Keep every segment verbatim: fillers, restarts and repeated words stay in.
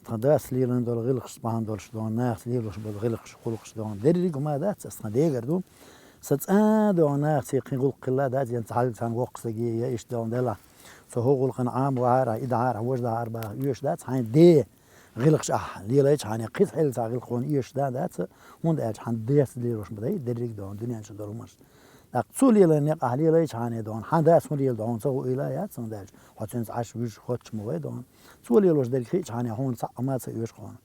Тхан дас лелан дола гӀиллакхаш бахьан долаш доан, нахаца лелаш бола гӀиллакхаш, гӀулакхаш доан. Деррига хӀума дац, ас тхан дегар ду. Са цӀа доан нахаца кхин гӀулакх хилла дац, ен цхьал цан воккха саги, я ишт доан дела. Со хӀо гӀулакхана Ӏам вахьара, и дахьара, вож дахьара баха, уьш дац, хьайн де гӀиллакхаш ахь лелайча хьане, кхиз хьел ца гӀиллакхон уьш да дац, хӀунда аьлча хьан дес лелаш ма дай, деррига доан, дуьнен чу дола хӀумаш. ТӀаккха цо лелан некъ ахь лелайча хьане доан, хьан дас хӀун лела доан, ца гӀу ила яц, хӀунда аьлча, хьо цуьнца Ӏаш вуьжа хотташ ма вай доан. Цо лелош дерг хиъча хьане хьона цхьаъ ма ца оьшу хьона.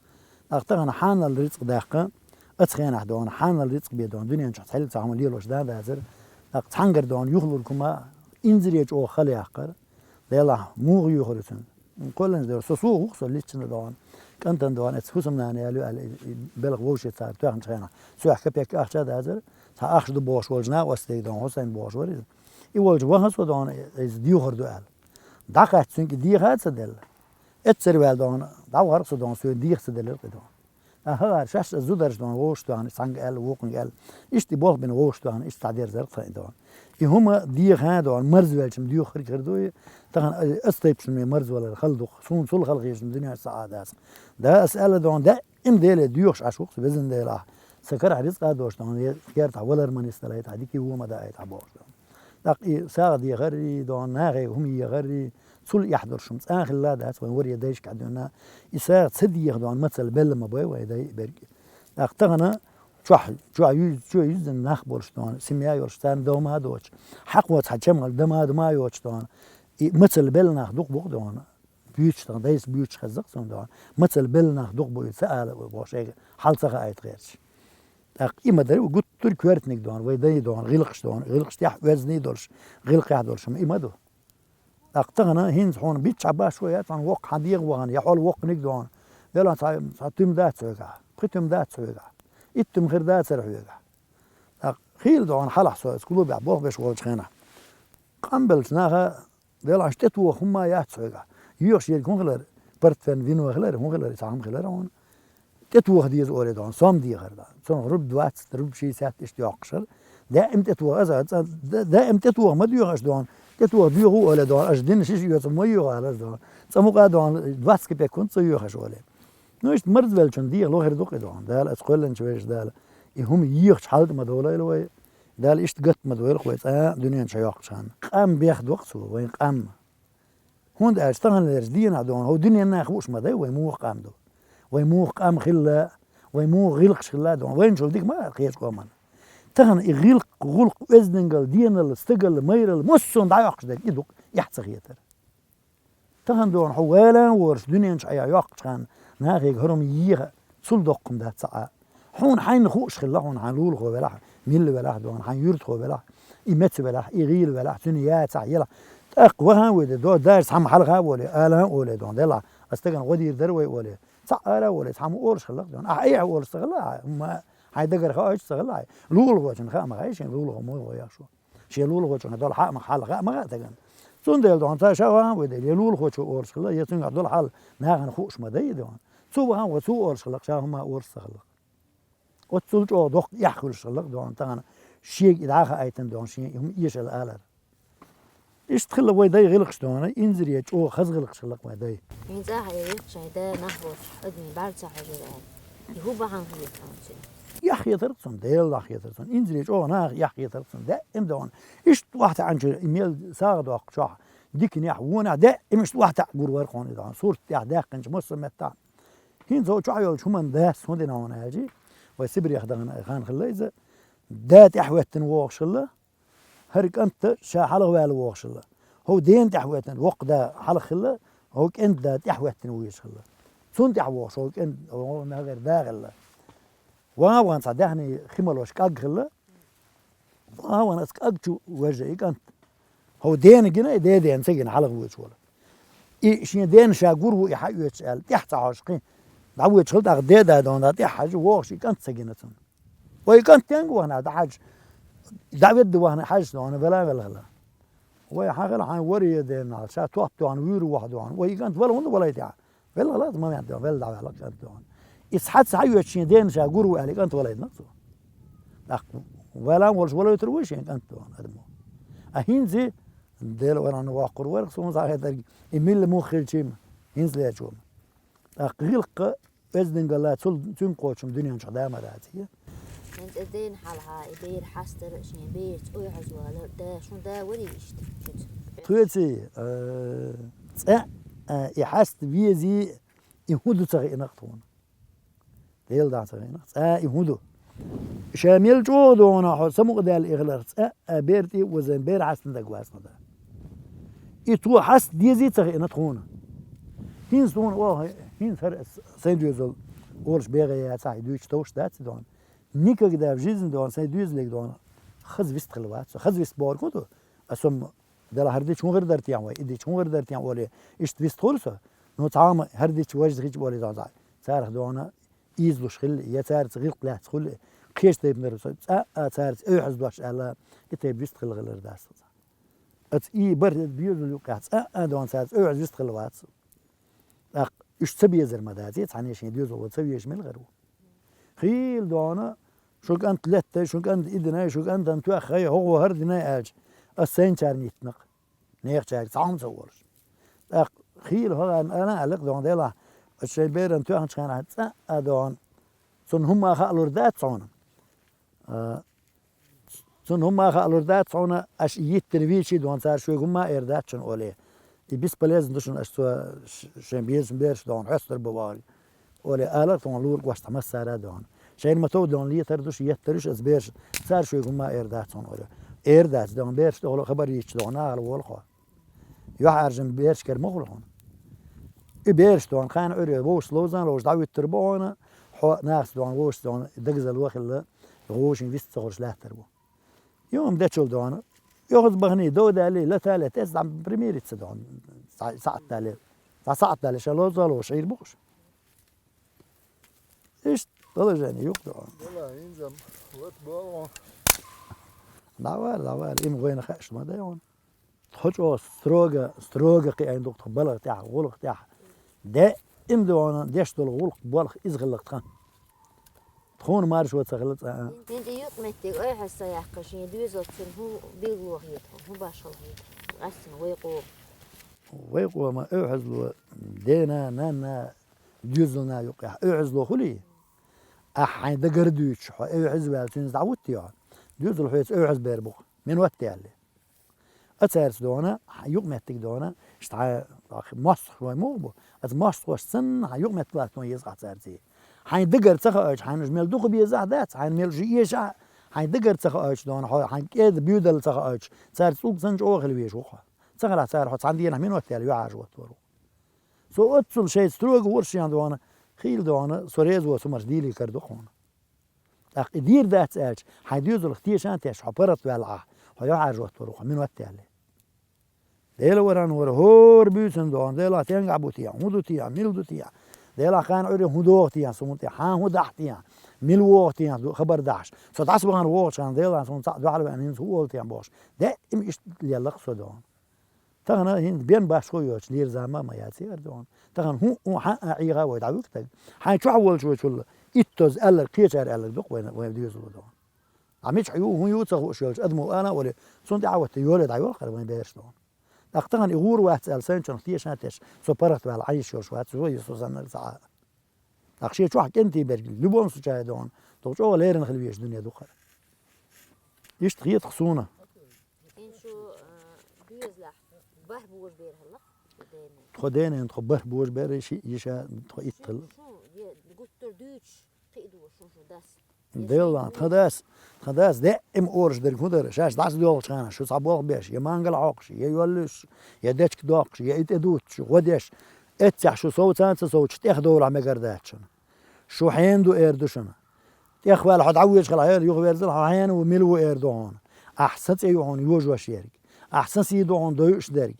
ТӀаккха тахана хьанал рицкъ даккха, аца хенахь доан, хьанал рицкъ бе доан, дуьнен чу цхьаьл ца хьона лелош да дазар. ТӀаккха цхьангар доан юхлур кума, инзаре чӀогӀа хала яккхар. Делахь, мугӀа юхар цун. Кхолланаш дер, со сугӀа вух со личчана доан. КӀантан доан, эц хӀусамнана ял ю аьлла, и, и белха вовше цара тоьхна хенахь. Соьх капек ахча дазар, цхьа ахча ду бохуш волчу нах остег доан, Хьусайн бохуш вар иза. И волчу ваха со доан, иза дюхар ду аьлла. ДӀакхаьчча цуьнга и дехьа а ца делла. Эццара ваьлла доан, дӀавахар со доан, соьга дехьа ца деллар кхин доан. Ткъа хӀара шаьш а зударш доан, вовш доан, цхьанга аьлла, вукхунга аьлла. Иштта и болх бина вовш доан, иштта дӀадерзар тхайн доан. И хӀума дехьа доан, марзвелчам дуьйхар хир ду и, тахана ас тайпашна марзвалар хала дукха, суна цул хала хезна дуьненаш ца Ӏа дац. Да ас аьлла доан, даь Им Деле доьхуш Ӏаш ву-кх со, везан Дела ахь. Сан карахь рицкъа а долуш дан, я кертахь валар ма нисдалайта, дика ву ма даайта бохуш дан. ТӀаккха и сагӀа дехарий, дан, нахе хӀума ехарий, цул эхь долуш хӀума цкъа а хилла дац, вайн варе дайшка а дуьйна. И сагӀа ца деха дан, мацалла белла ма бай вай дай берг. ТӀаккха тахана чохь, чохь юз-, чо юздина нах болуш дан, семья йолуш, царна дов ма доцуш, хьакхо цхьа чамгӀал дама а дама а йоцуш дан, и мацалла белла нах дукха бу-кх дан. Буьйцуш тхан дайса буьйцуш хезза-кх цунна доан. Мацалла белла нах дукха бу и ца ала вай боху шайга, хьал ца хаайта гӀерташ. ТӀаккха и ма дарий, гуттар а коьртаниг доан, вай дай доан, гӀиллакхаш доан, гӀиллакхаш тӀехь оьзний долуш, гӀиллакхехь долуш хӀума и ма ду. ТӀаккха тахана хӀинца хьуна бичча баш вай, я цхьана воккха хьан дегӀа вахана, я хьол воккханиг доан. Вела цхьа, цхьа туьма дац хьоьгахь, пхи туьма дац хьоьгахь, итт туьма хир дацара хьоьгахь. ТӀаккха хийла доан хьалахь со, клубехь болх беш волчу хенахь. Къамбелчу наха Делахь тӀетоха хӀумма яц хьоьгахь. Йоьхуш ерг хӀун хилар? Портфен вино хилар, хӀун хилар, цхьа хӀума хилар хьуна. ТӀетоха деза оле дан, сом дехар дан. Цунах руб двадцать, руб шестьдесят иштта йоккхуш хир. Даим тӀетоха, аса, ца, да-, даим тӀетоха ма доьху аша дан. ТӀетоха доьху оле дан, аша дина шиша оьцу ма йоьху аьлла дан. Цкъа мукъа дан, двадцать копеек хӀунда ца йоьху аша оле. Ну, иштта марзвеллачун дегӀа лохир ду-кх и дан. Дала аса кхоьллинчу вешан Дала. И хӀума йоьхучу хьал тӀе ма довлайла вай. Дала иштта гатта ма дойла вай цкъа а дуьнен чу йоккхучу ханна. Къам бех доккху цо, вайн къам. ХӀунда аьлча тахана лерчу дийнахь дан, хӀо дуьненна хууш ма дай, вай муха къам ду. Вай муха къам хилла, вай муха гӀиллакхаш хилла дан. Вайначул дика ма а кхечу къоман. Тахана и гӀиллакх, гӀуллакх, оьздангалла, деналла, стагалла, майралла, массо а дӀайоккхуш дерг и ду-кх, эхь ца хетар. Тахана дан хьо валан а волуш, дуьнен чу Ӏа йоккхучу ханна, нахега хӀара хӀума еха, цул доккха хӀума дац ца Ӏа. Хьуна хьайна хууш хилла, хьуна хьайн лулахо велахь, милла велахь дан, хьайн юьртахо велахь, и меца велахь, и гӀийла велахь, цуьнан яцахь елахь. ТӀаккха вахан а вай де, до, даже цхьамма хьалха а воле, ала а оле дан, делахь, ас стагана гӀо дийр дара вай оле. Цхьаъ ара а воле, цхьамма олуш хилла дан. Ахьа айхьа олуш ца хилла, хьайн дагара хаойтуш ца хилла. Лулахочун хаа ма хаьа шен лулахо муха гӀо яхаш ву. Шен лулахочуьнга долу хьал ма, хьал хаа ма хаьа тагана. Цундела дан ца ша вахан а вай де, я лулахочо олуш хилла, я цуьнгахь долу хьал нахана хууш ма дай дан. Цу вахан а вай цу олуш хилла, ша хӀума олуш ца хилла. Оццул чӀогӀа доккха эхь хуьлуш хилла дан тахана, шега и дӀа а хаийтина дан, шен и хӀума эшала алар. Иштта хилла вай дай гӀиллакхаш дан, инзаре чӀогӀа хаза гӀиллакхаш хилла вай дай. ХӀинца а хьан яхаш, шайн да нах боцуш, адамийн бӀаьрг ца хьожура аьлла. И хӀун бахьана хилла цунна? Эхь хетарх цунна, Делан эхь хетарх цунна, инзаре чӀогӀа нахах эхь хетарх цунна, даим дан. Иштта охьатаьӀначу и мел сагӀа доккхучохь, диканехь, вонехь, даим иштта охьатаьӀа гур вара кхунна и дан, сурт тӀехь даьккхинчу массо а меттахь. ХӀинца хӀо чохь йолчу хӀуманна дас хӀун дина хьуна аьлчи, вай Сибрех дахана хан хилла иза, да тӀаьхьахӀоьттина вогӀуш хилла, хӀара кӀант ша хьалха ваьлла вогӀуш хилла. ХӀо дена тӀаьхьахӀоьттина, воккха да хьалха хилла, хӀо кӀентан да тӀаьхьахӀоьттина вуьйш хилла. Цунна тӀаьхьа вогӀуш, хӀо кӀен-, хӀо нагара да хилла. Ван-ван цхьа даьхний хи малош кӀаг хилла. Ван-ван аса кӀаг чу вежа и кӀант. ХӀо дена гина, и ден дена ца гина хьалха вуьйш волу. И шен дена ша гур ву и хьаоьцуш аьлла, тӀаьхьа ца хьожуш кхин. ДӀавоьдуш хилла тӀаккха деда дона, тӀаьхьа хьажа вогӀуш и кӀант ца гина цунна. Вай кӀант тенга вахана, дӀахьажа, дӀаведда вахана хьажа дона, вела а велла хилла. Вай хьан хила хьайн варе дена, ша топ тоьхна вуьйр ваха дона. Вай и кӀант вала хӀунда валайта? Велла хилла, ма вен дона, велла дӀаваьлла кӀант дона. И цхьацца хьаоьцуш шен дена ша гур ву аьлла, и кӀант валайдина цо. ТӀаккха вала а волуш валойтур вуй шен кӀант дона адамо. А хӀинца Дела вархьанна воккхур вара, суна схьахетарг, и милла муха хилчи-м, хӀинца лечо-м. ТӀаккха гӀиллакх, оьздангалла цул, цуьнга кхочуш дуьнен чу да ма дац и. ХӀинца дена хьалха и бер хьастар а шен берца ойхьаза валар, да, шун да варий иштта? Тхоьций, э, цӀа, э, и хьаста вези, и хӀун ду ца хиънакх тхуна. Дела дӀа ца хиънакх, цӀа и хӀун ду. Ша мел чӀогӀа догӀана хьо самукъадаьлла и хилар, цӀа а бер тӀе а вазан, бер хьастан дагавац хьо да. И тхо хьаста дези ца хиъна тхуна. ХӀинца тхуна, о, хӀинца хӀара сайн доьзал олуш бегӀе яцахь, и дуьйцуш товш дац и догӀана. Никогда в жизни догӀана, сайн доьзалега догӀана, хаза вист хилла вац со. Хаза вист бохург хӀун ду? Ас сом Дала хӀара дича хӀун гӀир дара техьа вай, и дича хӀун гӀир дара техьа оле, иштта вист хуьлу со. Ну, цхьамма хӀара дича важа хича оле, царах догӀана ийзалуш хилла, я цаьрца гӀиллакх лаьцна хуьлу, кхечу тайпанара со, цӀа а цаьрца ойхьаза дош аьлла, и тайпа вист хилла гӀелар дац. Аца и бар доьзал юкъехь цӀа а догӀана цаьрца ойхьаза вист хилла вац. ТӀаккха уьш ца безар ма дац, цхьаьна шен доьзал ван ца везаш мел гӀар ву. Хийла догӀана, шун кӀант леттай, шун кӀант и динай, шун кӀантана тоьххай, хӀокхо хӀара динай аьлча, ас сайначарна йиттинакх, нехан чаьрга цхьа хӀума ца волуш. ТӀаккха хийла хӀокхарна ана аьлла-кх догӀана, делахь, ас шайн беран тоьхначу хенахь цӀа а догӀана, цунна хӀумма а хаалур дац хьуна. А, Цунна хӀумма а хаалур дац хьуна, аша и йиттина вийчий догӀана, цара шоьга хӀумма а эр дац шуна оле. И бесполезно ду шуна, аша цо ш-, шайн безачун бераш догӀана хьоьстур бу бохули. Оле, ала тхуна лур гошта массара а догӀана. Шайна ма тов догӀана летар ду шу, еттар ю шу аса бераш, цара шоьга хӀумма а эр дац хьуна оле. Эр дац догӀана, бераш тӀехула хабар йитча догӀана, нахала волу хьо. ЮьхьӀаьржина бераш кара ма хуьлу хьуна. И бераш догӀана, кхана Ӏуьйре вовшашца ловзан ловзуш дӀавуьттур бу хьуна, хьо нахаца догӀана, вовшашца догӀана, дагазалла хилла, вовшийн вист ца хуьлуш лаьттар бу. Юхам дечул догӀана. Йохаза бахний, дов далий, лата летта, эца дӀа примириться догӀана. Цхьа, цхьа саӀат далий. Цхьа саӀат далий, ша лоза лоша хьийр бу хьуш. Иштта положение юкъа догӀана. Дела, инзам, вот болон. Давай, давай, им вайна хаьаш ма дай хьуна. Тхо чӀогӀа строго, строго кхиъна ду тхо балха тӀехь, гӀуллакх тӀехь. Де, им догӀана, деш долу гӀуллакх, болх иза хилла тхан. Тхуна маршо ца хилла цкъа а. ХӀинца юкъаметтиг ойхьаза ца яккха, шен доьзалца хӀун билгало хета, хӀун башхало хета, къаьстина вай къома. Вай къома ойхьазло, дена, нанна, доьзална юкъехь ойхьазло хуьлий? Ахьа хьайн дагара дуьйцуш, хьо ойхьаза ваьлла, цуьнца дӀахӀуттий хьо? Доьзал хьоьца ойхьаза бер бу-кх, мин ватта аьллий. А цаьрца догӀана, хьан юкъаметтиг догӀана, иштта хьан мостагӀ вай муха бу? Аса мостагӀаш санна, хьан юкъаметтиг латтон еза ахь цаьрца. Хьайн дагара ца хаойтуш, хьайна уьш мел дукха беза а дац, хьайна мел уьш эша а, хьайн дагара ца хаойтуш догӀана, хьо хьайн кӀеда буьйдалла ца хаойтуш, цаьрца цӀуг санна чӀогӀа хила везаш ву хьо. Ца хилахь цара хьо цхьана дийнахь мин ватта аьлла юьхьӀаьржа ваттор ву. Со оццул шайца строго вур шен догӀана, хийла догӀана, со реза ву, со марш дийлий кара ду хьуна. ТӀаккха и дийр дац аьлча, хьайн доьзалх тешан а тешаш, хьо паргӀат ваьлла ахь, хьо юьхьӀаьржа ваттор ву, хьо мин ватта аьллий. Дела варан вара, хӀора буьйсанна догӀана, Делахь, стенгахь бу техьа, хӀун ду техьа, мила ду техьа? Делахь, кхана Ӏуьйре хӀун догӀу техьа, суна тӀе, хьан хӀун дахь техьа, мила вогӀу техьа, ду хабар дахьаш. Со дӀасабахана вогӀучу хенахь, Делахь, суна цхьаъ дуьхьал веана, хӀинца хӀун олу техьа бохуш. Даим иштта лелла-кх со догӀана. Тахана хӀинца бен башхо йоцуш лера зама а ма яц, яра догӀана. Тахана хӀун, хӀун хьан а ӀийгӀа вай дӀавуьгу таг. Хьайн чохь волчу вачул иттаза аьлларг, кхечара аьлларг ду-кх вайна, вайн доьзало догӀана. Ӏа мичахь ю, хӀун ю ца хууш йолчу адамо ана а вале, цунна тӀе Ӏа ватта йоле дӀайолу хӀара вайн бераш догӀана. ТӀаккха тахана и гӀур вац аьлла, сайначунах тешан а теш, со паргӀат ваьлла Ӏан йиш йолуш вац, вай со санна цхьа а. ТӀаккха шен чохь кӀентий берг, любом случае догӀана, дукха чӀогӀа леррина хила везаш дуьне ду хӀара. Иштта хета-кх суна. Эн шу, а, доьзалехь бархӀ божабер хӀаллакх? Тхо денен, тхо бархӀ божабер, ши йиша, тхо итт хилла. Шу, шу, е, гуттар дуьйцуш, кхин а ду шун шу дас. Делла, тхан дас, тхан дас даим олуш дерг хӀун дара? Шаьш дӀасадоьлхучу хенахь, шу цхьа болх беш, я мангал хьокхуш, я йоллуьйш, я дечка доккхуш, я и тӀе дуттуш, гӀо деш, эццехь шу совцан а ца совцуш, тӀех довлахь мегар дац шуна. Шу хьенан ду эр ду шуна. ТӀехваьлла хьо дӀавоьжуш хила хьайна, юхаверзала хьо хьенан ву, мила ву эр ду хьуна. Ахь сан цӀе ю хьуна йожош ерг. Ахь сан сий ду хьуна дойуш дерг.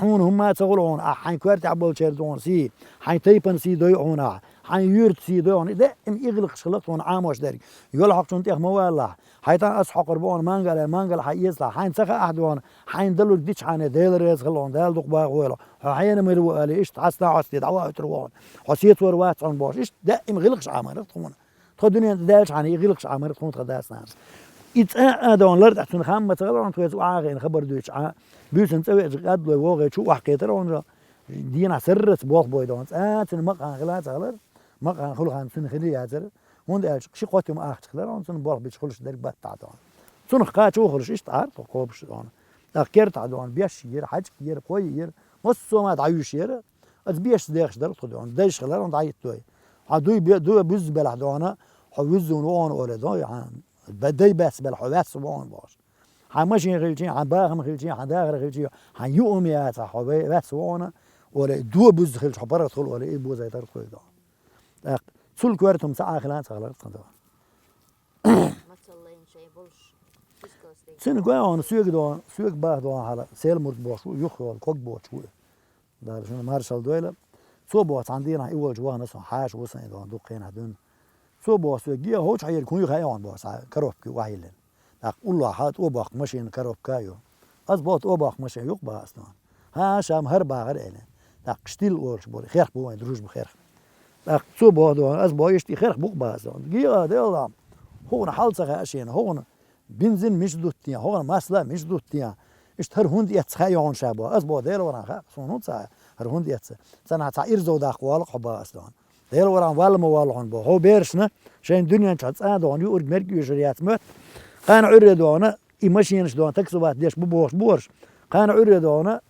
Хьуна хӀумма а ца хуьлу хьуна, ахь хьайн коьртехь болчеран ду хьуна сий, хьайн тайпан сий дой хьуна ахь, хьайн юьртан сий дой хьуна. И даим и гӀиллакхаш хилла тхуна Ӏамош дерг. Йолхьокхучун тӀех ма валлахь. Хьайн тан ас хьокхур бу хьуна мангал а, мангал хьан эцалахь. Хьайн ца хаахь ду хьуна, хьайн далург дича хьайна Дела реза хила хьуна, Дала дукха баха войла. Хьо хьенан мила ву аьлла, иштта хьастан хьостий дӀавахийтур ву хьуна. Хьо сецор вац хьуна бохуш, иштта даим гӀиллакхаш Ӏамара тхуна. Тхо дуьнен тӀе даьлча хьайна и гӀиллакхаш Ӏамара тхуна тхан дас-нанас. И цӀа а догӀана лар тӀехь цуьнан хам ма ца хилархьуна, тхоьца охьа а хиъна хабар дуьйцуш Ӏа, буьйсанна цӀа веача къаьддалой вогӀе чу охьакхетара хьуна, Дийнахь сарралц болх бой дона. ЦӀа цуьнан макъана хила а ца хилар, макъана хуьлу хан цуьнан хила а яцара. ХӀунда аьлча ши-кхо туьма ахча хилар, хьуна цунна болх бича хуьлуш дерг баттахь дона. Цунах кхачо хуьлуш иштта Ӏара тхо кхобуш дона. ТӀаккха кертахь дона, беш йира, хьаьжкӀ йира, кхой йира, массо а ма дӀаюьйш яра. Аса бешаш дехаш дара тхо дона. Дайша хилар хьуна дӀахӀиттой. Хьан дуй бе-, дуй буьзза белахь дона, хьо вуьззина ву хьуна оле дона, хьан бе-, дай баьсса белахь хьо ваьсса ву хьуна бохуш. Хьан машина хилчий, хьан бахам хилчий, хьан дахар хилчий, хьан юума яцахь хьо ве-, ваьсса ву хьуна, оле, и дуй буьзза хилча хьо паргӀат хуьлу оле, и бозайтара тхой дона. ТӀаккха цул коьрта хӀума ца Ӏа хилан ца хилар тхан дона. Мацаллайн шайн болуш, Цуьнан гой хьуна соьга дона, соьга баха дона хьала, сел мурд бохуш ву, юххе йолу ког боцуш ву. Дала шуна маршалла дойла. Цо боху цхьана дийнахь и волчу вахана сан хьаша ву сайн дона, дукха хенахь дуьйна. Цо боху соьга, геха хӀокху хьерга хӀун ю хаьий хьуна боху, цхьа коробка ю охьайиллина. ТӀаккха уллохь хьан тӀо боккху машина коробка а ю. Аса боху тӀо боккху машина юкъа баха ас дона. ХӀан, ша ма хӀара бахара элина. ТӀаккха штил олуш бу, херх бу вайн, дружба херх. ТӀаккха цо боху дона, ас боху иштта и херх бу-кх баха ас дона. Геха, Делла, хӀокхуна хьал ца хаьа шена, хӀокхуна бензин мича дуттий, хӀокхуна масла мича дуттий. Иштта хӀара хӀунда эцна хаьий хьуна ша боху. Ас боху, Дела варан хаьа, суна хӀунда ца хаьа, хӀара хьунда эцна. Ца нах цхьа ирзо даккха волу-кх хьо баха ас дона. Дела варан валла ма воллу хьуна боху. ХӀо берашна, шайн дуьнен чохь цӀа дона, юург мерг оьшур яц моьтту. Кхана Ӏуьрре дона, и машинаш дона, таксовать деш бу бохуш борш. Кхана Ӏуьрре дона,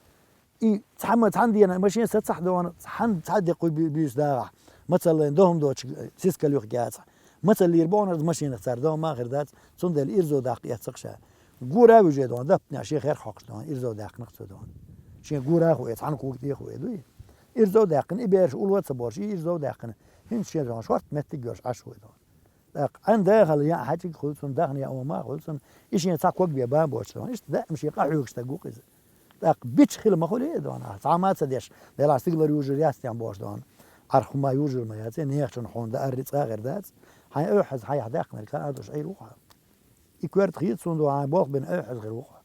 и цхьамма цхьана дена машина сацахь дона, цхьана цхьа деккхуй бу-, буьйса дагӀахь. Мацаллайн дохӀум доцуш сискал юхкъяцахь. Мацаллийр боху, хӀара машинах цара дохӀум а хир дац, цундела ирзо даккха эццахь ша. Гура а вуьже дона, дапнехь шен херх хьокхуш дона, ирзо даьккхина-кх цо дона. Шен гура а хуье, цхьана кугтий а хуье дуй. Ирзо даьккхина, и бераш улло а ца борш, и ирзо даьккхина. ХӀинца шен дона, шорта меттиг йолуш Ӏаш хуье дона. ТӀаккха Ӏан дахала яа хьаьжкӀиг хуьлу цунна, дахна яа ома а хуьлу цунна, и шен цхьа ког бен бан боцуш дона. Иштта даим шен къахьоьгуш стаг ву-кх иза. ТӀаккха бича хила ма хуьлий дона, цхьа ма ца деш, делахь стигалара южур яц тӀехь бохуш дона. Ӏарх хӀума южур ма яц, и нехачун хьуна дан арри цкъа а гӀир дац. Хьайн ойхьаза хьайх даьккхинарг хан а душ Ӏийр ву хьо. И коьрта хийца суна ду, хьайн болх бина ойхьаза хир ву хьо.